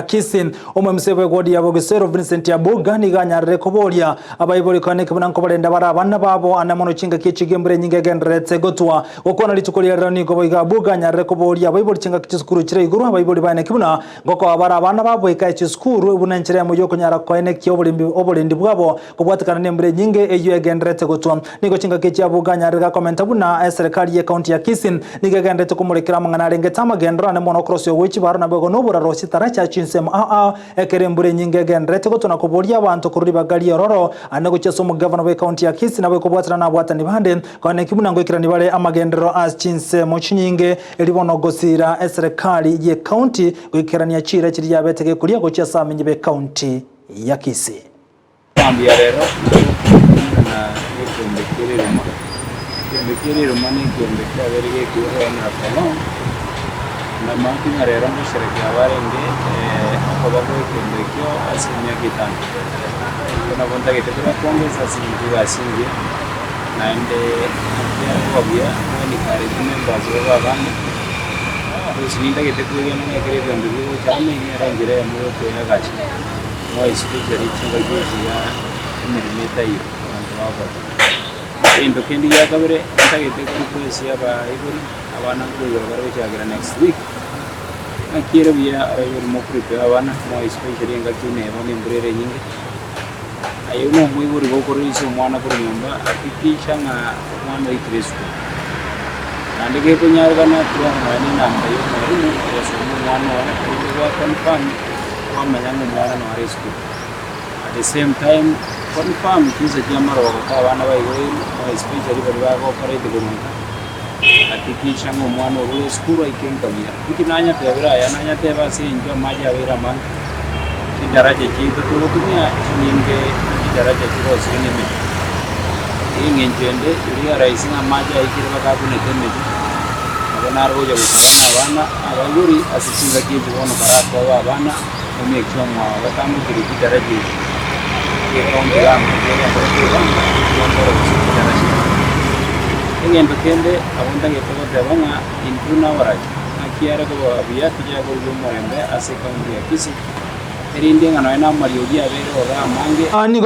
Kisii. Omwemisia bw'egwodi ya Bogisero Vincent Abuga nigo anyarire koboria abaibori koeneki buna nkobarenda bare abana babo ane mono chingaki echi gi'embura enyinge egendererete gotwa. Gokwana rituko ria rero nigo boigo Abuga anyarire koboria abaibori chingaki chisukuru chire igoro abaibori baeneki buna ngokoa bare abana babo eka echisukuru buna enchera emo yokonyara koenekia oborendi bwabo Kobwatekana nembura enyinge eyio egendererete gotwa, nigo chingaki echi abwo ganyarire gakomenta buna eserekari y'ecounty ya Kisii nigo egendererete komorekera amang'ana arengete amagenderero ane mono okorosia gwe chibaro naboigo noboraro chitaracha chinsemo ao ao ekero embura enyinge egendererete gotwa na koboria abanto korwa ribaga ri'ororo ane gochia ase omogavana bw'ecounty ya Kisii naboigo kobwatana nabwatani bande koeneki buna ngoikerani bare amagenderero ase chinsemo chinyinge eri bono gosira eserekari y'ecounty goikerania chiira chiria yabete gekoria gochia ase amenyi b'ecounty ya Kisii. Mambia rero nagokwana nekeombe kia riruma, ekeombe kia riruma na ekeombe kiabeire gekoigwanera for long, na maambia ng'a rero ngosherekea barenge okoba gwa ekeombe ekio ase emiaka etano. Igo nabo ntagete kobapongesa ase eng'encho egasi engiya, naende ekiagera koba buya mo encourage members babe abange, gose nintagete kwegena ng'a ekero ebiombe bigocha amo eywo nere enchera eyemo ya okoeagacha. More especially chingaki echi iga emeremo etaiyo abanto bagokora. Egento kende gia kabere ntagete ko request abaibori, abana nkoigora bare gochakera next week, naki ere buya abaibori mo prepare abana more especially engaki buna eye bono embura ere enyinge, aye buna omoibori gokorisia omwana korwa nyomba hakikisha ng'a omwana oikire esukuru. Naende gekonyarekana twara nonya na enamba ya omwalimu ogosomia omwana oye erinde gwa confirm. Kwamanya ng'a omwana nore esukuru. At the same time, confirm chinsa chia amarogoto abana baigoirwe, more especially baria bago operate korwa nka, hakikisha ng'a omwana orure esukuru aike nka buya. Inki nanyatebire aya? Nanyatebe ase eng'encho amache abeire amange, chidaraja chiaito togotumia chinyinge chidaraja chirosire na emete. Eng'encho ende, realize ng'a amache aikire mpaka abunete emete, nabo nare gocha gosaba na abana. Abaibori ase chingaki echi bono barakobe abana emechie omwabo batambokire chidaraja echi, egekombe gamba kegenderere kwebanga ekiamboro gose chidaraja echi. Egento kende abwo ntagete goteba ng'a intwe nabarai, ng'aki are koba buya tochake korigia omorembe ase ecounty ya Kisii, erinde ng'a nonye na amariogi abeire ororo amange. Nigo.